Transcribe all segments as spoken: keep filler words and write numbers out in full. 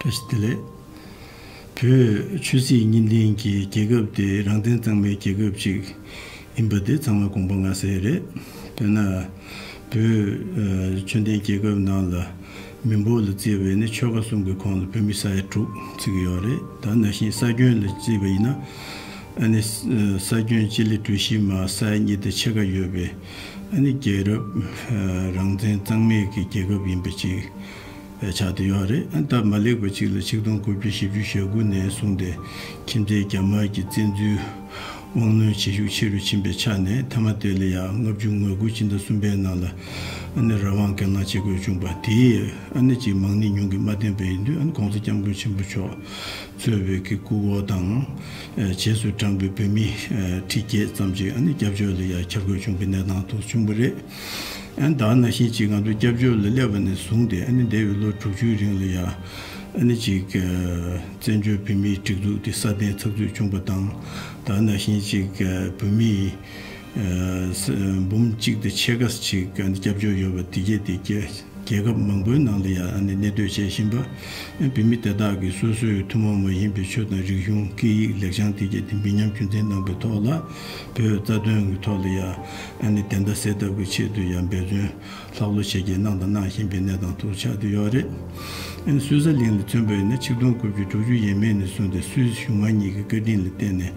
བཀྲ་ཤིས་བདེ་ལེགས། བོད་ཆོས་སྲིད་གཉིས་ལྡན་གྱི་རྒྱལ་ཁབ་དེ་རང་བཙན་གཙང་མའི་རྒྱལ་ཁབ་ཅིག་ཡིན་པ་དེ་ཚང་མ་དགོངས་པ་མངའ་གསལ་རེད། དཔེར་ན། བོད་ཨ་ཆོས་ལྡན་རྒྱལ་ཁབ་ནང་ལ་མི་འབོར་ལ་བརྩིས་པ་ཡིན་ན་ཆོལ་ཁ་གསུམ་གྱི་ཁོངས་ལ་བོད་མི་ས་ཡ་དྲུག་བརྩི་གི་ཡོད་རེད། ད་ནང་བཞིན་ས་ཁྱོན་ལ་བརྩིས་པ་ཡིན་ན། ཨ་ནི་ས་ཁྱོན་སྤྱི་ལེ་གྲུ་བཞི་མ་ས་ཡ་གཉིས་དང་ཕྱེད་ཀ་ཡོད་པའི་ཨ་ནི་རྒྱལ་རབས་ཨ་རང་བཙན་གཙང་མའི་གི་རྒྱལ་ཁབ་ཡིན་པ་ཅིག་ཆགས་བསྡད་ཡོད་རེད། ཨ་ནི་ད་མ་ལེགས་པ་ཅིག་ལ་ཆིག་སྟོང་དགུ་བརྒྱ་བཞི་བཅུ་ཞེ་དགུ་ནས་བཟུང་སྟེ་ཁྱིམ་མཚེས་རྒྱ་དམར་གྱི་བཙན་འཛུལ་དབང་གནོན་བྱེད་ཤུགས་ཆེ་རུ་ཕྱིན་པའི་ཆ་ནས་མཐའ་མ་དེ་ལ་ཡང་ལྔ་བཅུ་ང་དགུ་སྤྱི་ཟླ་གསུམ་པའི་ནང་ལ་ཨ་ནི་རང་དབང་སྒེར་ལངས་བྱེད་དགོས་བྱུང་བ་དེས་ཨ་ནི་ཅིག་མང་ནི་ཉུང་གི་མ་བསྟན་པ་ཡིན་དུས་ཨ་ནི་༸གོང་ས་༸སྐྱབས་མགོན་ཆེན་པོ་མཆོག་གཙོས་པའི་གི་སྐུ་འཁོར་དང་། ཨ་རྗེས་སུ་འབྲངས་པའི་བོད་མི་ཨ་ཁྲི་བརྒྱད་ཙམ་ཅིག་ཨ་ནི་སྐྱབས་བཅོལ་ལ་ཡར་འཁྱར་དགོས་བྱུང་བའི་གནས་སྟངས་དེ་བྱུང་བ་རེད། ཨ་ནི་ད་ནང་བཞིན་ཅིག་ང་ཚོ་སྐྱབས་བཅོལ་ལ་སླེབས་པ་ནས་བཟུང་སྟེ་ཨ་ནི་འདས་པའི་ལོ་དྲུག་ཅུའི་རིང་ལ་ཡང་ཨ་ནི་ཅིག་ཨ་བཙན་བྱོལ་བོད་མིའི་སྒྲིག་འཛུགས་དེ་སྲ་བརྟན་ཚགས་ཚུད་བྱུང་བ་དང་། ད་ནང་བཞིན་ཅིག་ཨ་བོད་མི་ཨ་ས་འབུམ་གཅིག་དང་ཕྱེད་ཀ་ཅིག་ཨ་ནི་སྐྱབས་བཅོལ་ཡོད་པ་དེ་གས་དེ་གས། རྒྱལ་ཁབ་མང་པོའི་ནང་ལ་ཡང་ཨ་ནི་གནས་སྡོད་བྱས་བཞིན་པ། ཨ་བོད་མི་དེ་དག་གིས་སོ་སོའི་ཐུན་མོང་མ་ཡིན་པའི་ཆོས་དང་རིག་གཞུང་སྐད་ཡིག་ལེགས་བྱང་དེ་གས་དེ་མི་ཉམས་རྒྱུན་འཛིན་གནང་བའི་ཐོག་ལ་བོད་རྩ་དོན་གྱི་ཐོག་ལ་ཡང་ཨ་ནི་བདེན་མཐའ་གསལ་ཐབས་ཀྱི་ཆེད་དུ་ཡང་འབད་བརྩོན་ལྷག་བསླུ་བྱས་རྗེས་གནང་དང་གནང་བཞིན་པའི་གནས་སྟངས་དེ་ཆགས་བསྡད་ཡོད་རེད། ཨ་ནི་སུད་སི་གླིང་ལ་མཚོན་པ་ཡིན་ན་ཆིག་སྟོང་དགུ་བརྒྱ་དྲུག་ཅུ་ཡས་མས་ནས་བཟུང་སྟེ་སུད་སི་གཞུང་མང་གཉིས་ཀྱི་བཀའ་དྲིན་ལ་བརྟེན་ནས།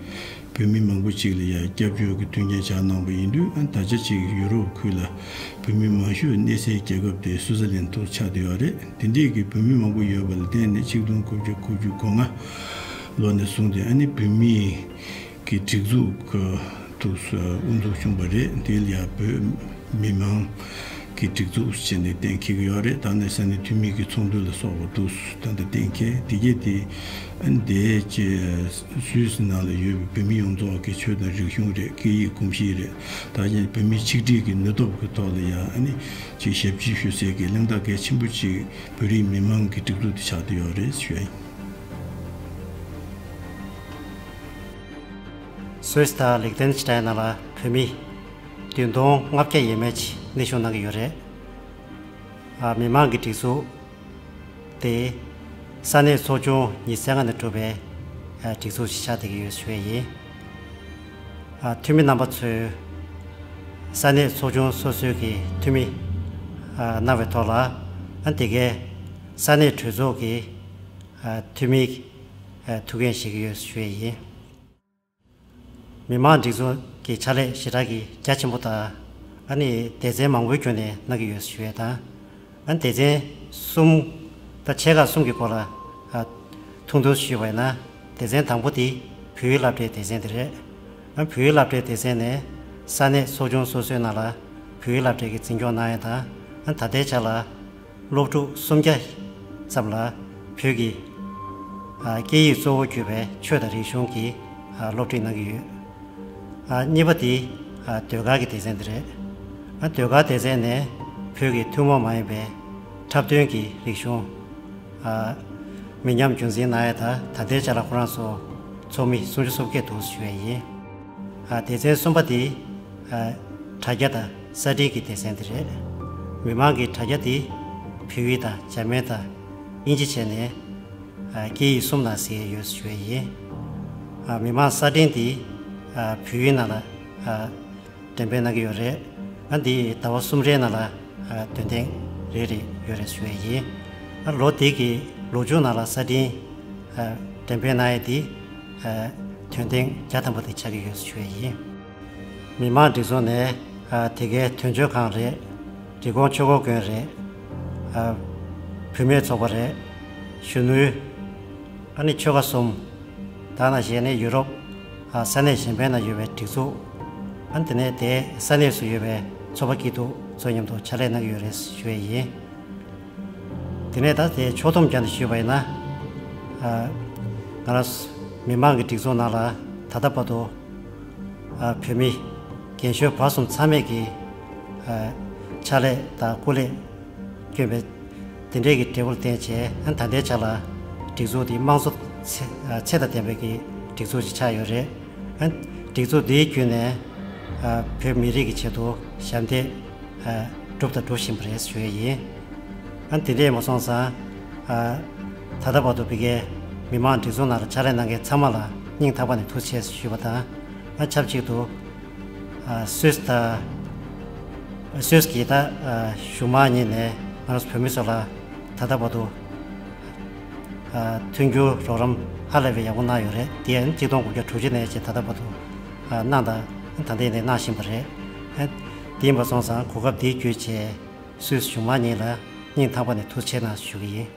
བོད་མི་མང་པོ་ཅིག་ལ་ཡང་སྐྱབས་བཅོལ་གྱི་མཐུན་རྐྱེན་སྦྱར་གནང་བ་ཡིན་དུས་ཨ་ད་ཆ་ཅིག་ཡུ་རོབ་ཁུལ་ལ་བོད་མི་མང་ཤོས་གནས་སའི་རྒྱལ་ཁབ་དེ་སུད་སི་ལན་དུ་ཆགས་བསྡད་ཡོད་རེད། དེ་འདྲས་ཀྱི་བོད་མི་མང་པོ་ཡོད་པ་ལ་བརྟེན་ནས་ཆིག་སྟོང་དགུ་བརྒྱ་དགུ་བཅུ་གོ་ལྔ་ལོ་ནས་བཟུང་སྟེ་ཨ་ནི་བོད་མི་གི་སྒྲིག་འཛུགས་དུ་དབུ་འཛུགས་བྱུང་བ་རེད། དེ་ལ་ཡང་བོད་མི་མང་གི་སྒྲིག་འཛུགས་བྱས་ནས་གཏན་འཁེལ་གྱི་ཡོད་རེད། ད་ནས་ས་གནས་འཐུས་མི་གི་ཚོགས་འདུ་ལ་སོགས་པ་འདུག་ད་ལྟ་གཏན་འཁེལ་དེ་གས་དེ་ཨ་ནི་དེའི་ཆེད། སུད་སི་ནང་ལ་ཡོད་པའི་བོད་མི་ཡོངས་རྫོགས་ཀྱི་ཆོས་དང་རིག་གཞུང་རེད། སྐད་ཡིག་གོམས་གཤིས་རེད། ད་ཅིག་བོད་མི་ཆིག་སྒྲིལ་གྱི་ནུས་སྟོབས་ཀྱི་ཐོག་ལ་ཡང་ཨ་ནི་ཅིག་ཞབས་ཕྱི་ཞུ་སའི་གི་གླེང་རྟགས་གལ་ཆེན་པོ་ཅིག་བོད་རིགས་མི་མང་གི་སྒྲིག་འཛུགས་དེ་ཆགས་བསྡད་ཡོད་རེད་ཞུ་ཡ་ཡིན། སུད་སི་དང་ལིག་ཏེན་སི་ཊེན་ནང་ལ་བོད་མི་བདུན་སྟོང་ལྔ་བརྒྱ་ཡས་མས་ཅིག་གནས་སྤོ་གནང་གི་ཡོད་རེད། ཨ་མི་མང་གི་སྒྲིག་འཛུགས་དེ་ས་གནས་ཚོགས་ཆུང་ཉི་ཤུ་རྩ་ལྔ་ནས་གྲུབ་པའི་ཨ་སྒྲིག་འཛུགས་ཤིག་ཆགས་བསྡད་ཀྱི་ཡོད་ཞུ་ཡས་ཡིན། ཨ་འཐུས་མི་རྣམ་པ་ཚོས་ས་གནས་ཚོགས་ཆུང་སོ་སོའི་གི་འཐུས་མི་ཨ་གནང་བའི་ཐོག་ལ་ཨ་དེ་གའི་ས་གནས་གྲོས་ཚོགས་ཀྱི་ཨ་འཐུས་མི་ཨ་ཐུགས་འགན་བཞེས་ཀྱི་ཡོད་ཞུ་ཡས་ཡིན། མི་མང་སྒྲིག་འཛུགས་ཀྱི་ཕྱག་ལས་ཞེ་དྲག་གི་རྒྱ་ཆེན་པོ་དང་། ཨ་ནི་སྡེ་ཚན་མང་པོའི་ཁྱོན་ནས་གནང་གི་ཡོད་ཞུ་ཡས་དང་། ཨ་ནི་སྡེ་ཚན་གསུམ་དང་ཆེ་ཁག་གསུམ་གྱི་སྐོར་ལ་ཨ་ཐུང་ཐུང་ཞུས་པ་ཡིན་ན། སྡེ་ཚན་དང་པོ་དེ་བོད་ཡིག་སློབ་གྲྭའི་སྡེ་ཚན་དེ་རེད། ཨ་བོད་ཡིག་སློབ་གྲྭའི་སྡེ་ཚན་ནས་ས་གནས་ཚོགས་ཆུང་སོ་སོའི་ནང་ལ་བོད་ཡིག་སློབ་གྲྭའི་གི་འཛིན་སྐྱོང་གནང་ཡས་དང་། ཨ་ད་ལྟའི་ཆ་ལ་སློབ་ཕྲུག་སུམ་བརྒྱ་ཙམ་ལ་བོད་ཀྱི་ཨ་སྐད་ཡིག་གཙོ་བོ་གྱུར་པའི་ཆོས་དང་རིག་གཞུང་གི་ཨ་སློབ་ཁྲིད་གནང་གི་ཡོད། ཨ་གཉིས་པ་དེ་ཨ་ཟློས་གར་གྱི་སྡེ་ཚན་དེ་རེད། ཨ་ཟློས་གར་སྡེ་ཚན་ནས་བོད་ཀྱི་ཐུན་མོང་མ་ཡིན་པའི་འཁྲབ་སྟོན་གྱི་རིག་གཞུང་ཨ་མི་ཉམས་རྒྱུན་འཛིན་གནང་ཡས་དང་། ད་ལྟའི་ཆ་ལ་ཁོ་རང་ཚོ་ཚོགས་མི་སུམ་ཅུ་སོ་བརྒྱད་འདུག་ཞུ་ཡས་ཡིན། ཨ་སྡེ་ཚན་གསུམ་པ་དེ་ཨ་དྲ་རྒྱ་དང་གསར་འགྲེལ་གྱི་སྡེ་ཚན་དེ་རེད། མི་མང་གི་དྲ་རྒྱ་དེ་བོད་ཡིག་དང་འཇར་མན་དང་དབྱིན་ཇི་བྱས་ནས་ཨ་སྐད་ཡིག་གསུམ་ནང་གཟིགས་ཡས་ཡོད་ཞུ་ཡས་ཡིན། ཨ་མི་མང་གསར་འཕྲིན་དེ་ཨ་བོད་ཡིག་ནང་ལ་ཨ་འགྲེམས་སྤེལ་གནང་གི་ཡོད་རེད། ཨ་འདི་ཟླ་བ་གསུམ་རེའི་ནང་ལ་ཨ་འདོན་ཐེངས་རེ་རེ་ཡོད་རེད་ཞུ་ཡས་ཡིན། ཨ་ལོ་འདི་གི་ལོ་མཇུག་ནང་ལ་གསར་འཕྲིན་ཨ་འགྲེམས་སྤེལ་གནང་ཡས་འདི་ཨ་འདོན་ཐེངས་བརྒྱ་ཐམ་པ་དེ་ཆགས་ཀྱི་ཡོད་ཞུ་ཡས་ཡིན། མི་མང་སྒྲིག་འཛུགས་ནས་ཨ་དེ་གའི་དོན་གཅོད་ཁང་རེད། འབྲི་གུང་ཆོས་འཁོར་དགོན་རེད། ཨ་བུད་མེད་ཚོགས་པ་རེད། གཞོན་ནུའི་ཨ་ནི་ཆོལ་ཁ་གསུམ། ད་ནང་བཞིན་ནི་ཡུ་རོབ་ཨ་ས་གནས་གཞན་པའི་ནང་ཡོད་པའི་སྒྲིག་འཛུགས། ཨ་ནི་དེ་ནས་དེ་ས་གནས་སུ་ཡོད་པའི་ཚོགས་པ་སྐྱིད་སྡུག་ཚོ་མཉམ་དུ་ཕྱག་ལས་གནང་གི་ཡོད་རེད་ཞུ་ཡས་ཡིན། དེ་ནས་ད་དེ་ཕྱོགས་བསྡོམས་བརྒྱབ་ནས་ཞུས་པ་ཡིན་ན། ཨ་ང་རང་མི་མང་གི་སྒྲིག་འཛུགས་ནང་ལ་ད་ལྟ་བར་དུ་ཨ་བོད་མི་རྒན་གཞོན་བར་གསུམ་ཚང་མས་ཀྱི་ཨ་ཕྱག་ལས་དང་སྐུ་ལས་བསྐྱོན་པའི་དེ་འདྲའི་གི་འབྲས་བུར་བརྟེན་བྱས། ཨ་ད་ལྟའི་ཆ་ལ་སྒྲིག་འཛུགས་འདི་དམངས་གཙོ་ཚད་ཨ་ཚད་དང་ལྡན་པའི་གི་སྒྲིག་འཛུགས་ཤིག་ཆགས་ཡོད་རེད། ཨ་སྒྲིག་འཛུགས་འདིའི་བརྒྱུད་ནས་ཨ་བོད་མི་རིགས་ཀྱི་ཆེད་དུ་ཞབས་འདེགས་ཨ་བསྒྲུབས་དང་སྒྲུབ་བཞིན་པ་རེད་ཞུ་ཡས་ཡིན། ཨ་དེ་འདྲས་མ་སོང་ཙང་ཨ་ ད་ལྟ་བར་དུ་བི་གའི་མི་མང་སྒྲིག་འཛུགས་ནང་ལ་ཕྱག་ལས་གནང་མཁན་ཚང་མ་ལ་སྙིང་ཐག་པ་ནས་ཐུགས་རྗེ་ཆེ་ཞུ་བ་དང་། ཨ་ཆབས་ཅིག་ཏུ་ཨ་སུད་སི་དང་སུད་སི་གི་ད་ཨ་གཞུང་མང་གཉིས་ནས་ང་རང་ཚོ་བོད་མི་ཚོ་ལ་ད་ལྟ་བར་དུ་ཨ་མཐུན་འགྱུར་རོགས་རམ་ཧ་ལས་པའི་ཡག་པོ་གནང་ཡོད་རེད། དེ་ཡང་གཅིག་སྟོང་དགུ་བརྒྱ་དྲུག་ཅུ་ནས་བྱས་ད་ལྟ་བར་དུ་ཨ་གནང་དང་ད་ལྟ་ཡིན་ནའི་གནང་བཞིན་པ་རེད། ཨ་དེ་ཡིན་པ་སོང་ཙང་གོ་སྐབས་འདི་བརྒྱུད་བྱས་སུད་སི་གཞུང་མང་གཉིས་ལ་སྙིང་ཐག་པ་ནས་ཐུགས་རྗེ་ཆེ་གནང་ཞུ་གི་ཡིན།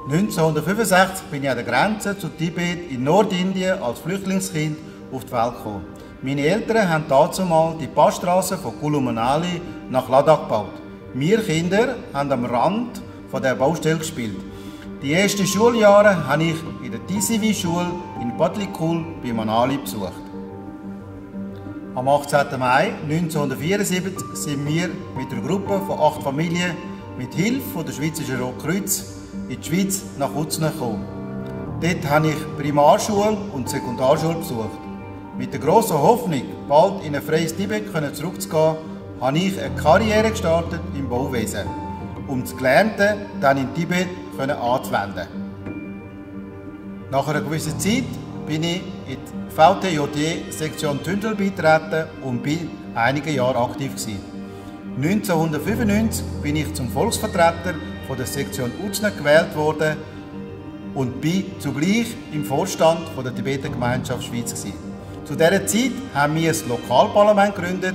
Neunzehnhundertfünfundsechzig bin ich an der Grenze zu Tibet in Nordindien als Flüchtlingskind auf die Welt gekommen. Meine Eltern haben dazu mal die Passstraße von Kulu Manali nach Ladakh gebaut. Wir Kinder haben am Rand von der Baustelle gespielt. Die ersten Schuljahre habe ich in der T C V-Schule in Patlikul bei Manali besucht. Am achtzehnten Mai neunzehnhundertvierundsiebzig sind wir mit einer Gruppe von acht Familien mit Hilfe von der Schweizerischen Roten Kreuz in die Schweiz nach Uznä gekommen. Dort habe ich Primarschule und Sekundarschule besucht. Mit der grossen Hoffnung, bald in ein freies Tibet können zurückzugehen, habe ich eine Karriere gestartet im Bauwesen, um das Gelernte dann in Tibet können anzuwenden. Nach einer gewissen Zeit bin ich in die V T J D Sektion Tündel beigetreten und bin einige Jahre aktiv gewesen. Neunzehnhundertfünfundneunzig bin ich zum Volksvertreter von der Sektion Uznä gewählt worden und bin zugleich im Vorstand von der Tibeter Gemeinschaft Schweiz gewesen. Zu dieser Zeit haben wir das Lokalparlament gegründet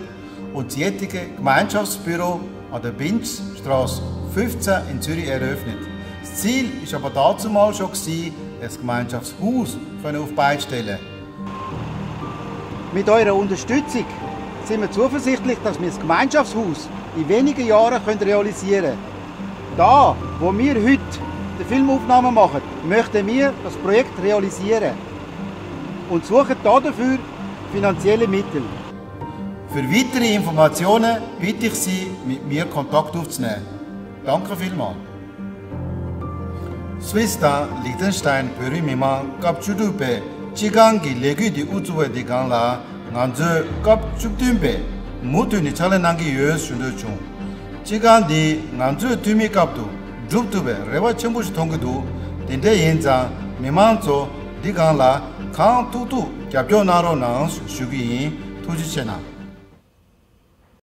und das jetzige Gemeinschaftsbüro an der Binzstrasse fünfzehn in Zürich eröffnet. Das Ziel ist aber dazumal schon gewesen, das Gemeinschaftshaus können auf die Beine stellen. Mit eurer Unterstützung sind wir zuversichtlich, dass wir das Gemeinschaftshaus in wenigen Jahren können realisieren. Da, wo wir heute die Filmaufnahmen machen, möchten wir das Projekt realisieren und suchen dafür finanzielle Mittel. Für weitere Informationen bitte ich Sie, mit mir Kontakt aufzunehmen. Danke vielmals. སུད་སི་དང་ལིག་ཏེན་སི་ཏན་བོད་རིགས་མི་མང་སྐབས་བཅུ་དྲུག་པའི་སྤྱི་ཁང་གི་ལས་འགུལ་འདི་དབུ་བཙུགས་པ་འདི་སྒང་ལ་ང་ཚོས་སྐབས་བཅུ་བདུན་པའི་མུ་མཐུད་ནས་ཕྱག་ལས་གནང་གི་ཡོད་ཞུ་འདོད་བྱུང་། སྤྱི་ཁང་འདི་ང་ཚོའི་འཐུས་མིའི་སྐབས་དུ་འགྲུབ་ཐུབ་པའི་རེ་བ་ཆེན་པོ་ཞིག་མཐོང་གི་འདུག་དེ་འདྲ་ཡིན་ཙང་མི་མང་ཚོ་འདི་སྒང་ལ་གང་ཐུབ་ཐུབ་རྒྱབ་སྐྱོར་གནང་རོགས་གནང་ཞུ་གི་ཡིན། ཐུགས་རྗེ་ཆེ་གནང་།